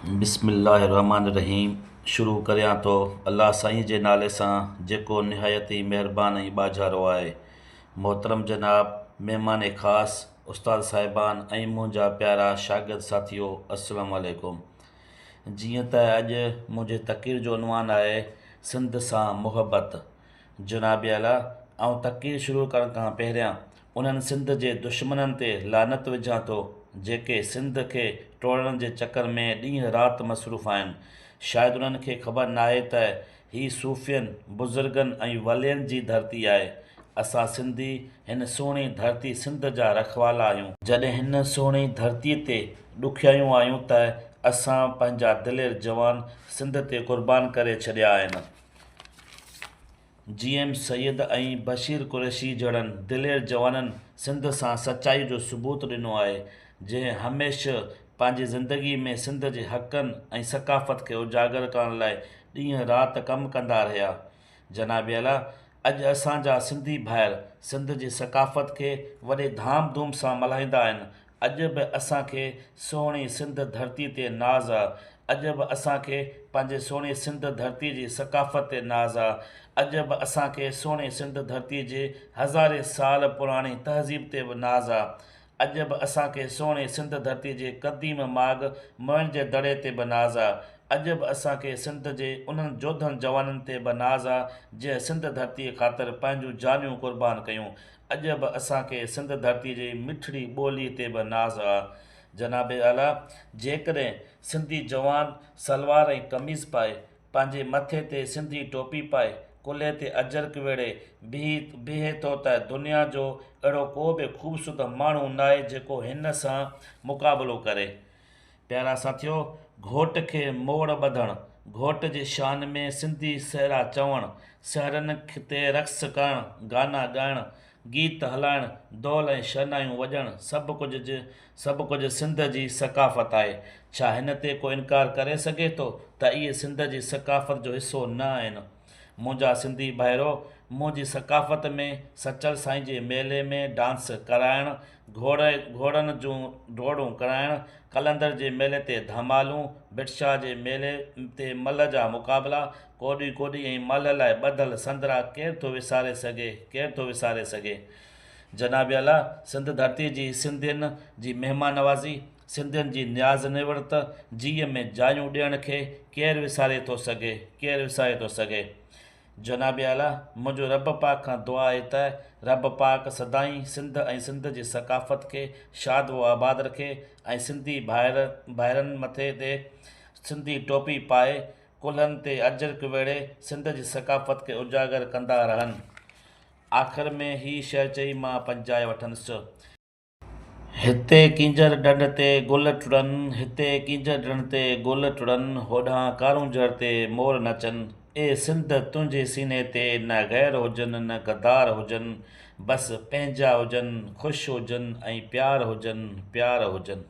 بسم الله الرحمٰن الرحيم شروع ڪريان ٿو الله سائين جي نالي سان جيڪو نهايت ئي مهربان ۽ ٻاجهارو آهي. محترم جناب مهمان خاص استاد صاحبان ۽ منهنجا پيارا شاگرد ساٿيو السلام عليڪم. جيئن ته اڄ منهنجي تقرير جو عنوان آهي سنڌ سان محبت. جناب اعليٰ آئون تقرير شروع ڪرڻ کان پهريان انهن سنڌ جي دشمنن تي لعنت وجهان ٿو، جيڪي سنڌ کي ٽوڙڻ جي چڪر ۾ ڏينهن رات مصروف آهن. شايد انهن کي خبر ناهي ته هي صوفين، بزرگن ۽ ولين جي ڌرتي آهي. اسان سنڌي هن سهڻي ڌرتي سنڌ جا رکوالا آهيون. جڏهن هن سهڻي ڌرتي تي ڏکيائيون آيون ته اسان پنهنجا دلير جوان سنڌ تي قربان ڪري ڇڏيا آهن. جي ايم سيد ۽ بشير قريشي جهڙن دلير جوانن سنڌ سان سچائي جو ثبوت ڏنو آهي، جنهن هميشه پنهنجي زندگي ۾ سنڌ جي حقن ۽ ثقافت کي اجاگر ڪرڻ لاء ڏينهن رات ڪم ڪندا رهيا. جناب اعليٰ، اڄ اسان جا سنڌي ڀائر سنڌ جي ثقافت کي وڏي ڌام ڌوم سان ملهائيندا آهن اڄ به اسان کي سهڻي سنڌ ڌرتي تي ناز آ اڄ به اسان کي پنهنجي سهڻي سنڌ ڌرتي جي ثقافت تي ناز آ اڄ به اسان کي سهڻي سنڌ ڌرتي جي هزارين سال پراڻي تهذيب تي به ناز آ اڄ به اسان کي سهڻي سنڌ ڌرتي جي قديم ماڳ موئن جي دڙي تي به ناز آ اڄ به اسان کي سنڌ جي انهن جوڌن جوانن تي به ناز آ جنهن سنڌ ڌرتي خاطر پنهنجون جانيون قربان ڪيون اڄ به اسان کي سنڌ ڌرتي جي مٺڙي ٻولي تي به ناز آ. جناب اعليٰ جيڪڏهن سنڌي جوان سلوار ۽ قميص پائي، پنهنجي مٿي تي سنڌي ٽوپي پائي، ڪلهي تي اجرڪ ويڙهي بيهي بيهي ٿو ته دنيا جو اهڙو ڪو به خوبصورت ماڻهو ناهي جيڪو هن سان مقابلو ڪري. پيارا ساٿيو! گهوٽ کي موڙ ٻڌڻ، گهوٽ جي شان ۾ سنڌي سهرا چوڻ، سهرن تي رقص ڪرڻ، گانا ڳائڻ، گيت هلائڻ، دول ۽ شرنايون وڄڻ سڀ ڪجهه سڀ ڪجهه سنڌ جي ثقافت آهي. ڇا هن تي ڪو انڪار ڪري سگهي ٿو ته اهي سنڌ جي ثقافت جو حصو نه آهن؟ منهنجا سنڌي ڀائرو! منهنجي ثقافت ۾ سچل سائين جي ميلي ۾ ڊانس ڪرائڻ، گهوڙن جون ڊوڙون ڪرائڻ، قلندر جي ميلي تي ڌمالون، ڀٽ شاهه جي ميلي تي ملهه جا مقابلا، ڪوڏي ڪوڏي ۽ ملهه لاء ٻڌل سندرا ڪير ٿو وساري سگهي، ڪير ٿو وساري سگهي. جناب اعليٰ، سنڌ ڌرتي جي سنڌين جي مهمان نوازي، سنڌين جي نياز نوڙت، جيء ۾ جايون ڏيڻ کي ڪير وساري ٿو سگهي، ڪير وساري ٿو سگهي. جناب اعليٰ، منهنجو رب پاڪ کان دعا آهي ته رب پاڪ سدائين سنڌ ۽ سنڌ جي ثقافت کي شاد و آباد رکي ۽ سنڌي ڀائر ڀائرن مٿي تي سنڌي ٽوپي پائي ڪلهن تي اجرڪ ويڙهي سنڌ جي ثقافت کي اجاگر ڪندا رهن. آخر ۾ هي شعر چئي مان پنجائي وٺندس. هتي ڪينجهر ڍنڍ تي گل ٽڙن، هتي ڪينجهر ڍنڍ تي گل ٽڙن، هوڏانهن ڪارونجهر تي مور نچن. اي سنڌ تنهنجي سيني تي نه غير هجن نه غدار هجن، بس پنهنجا هجن، خوش هجن ۽ پيار هجن، پيار هجن.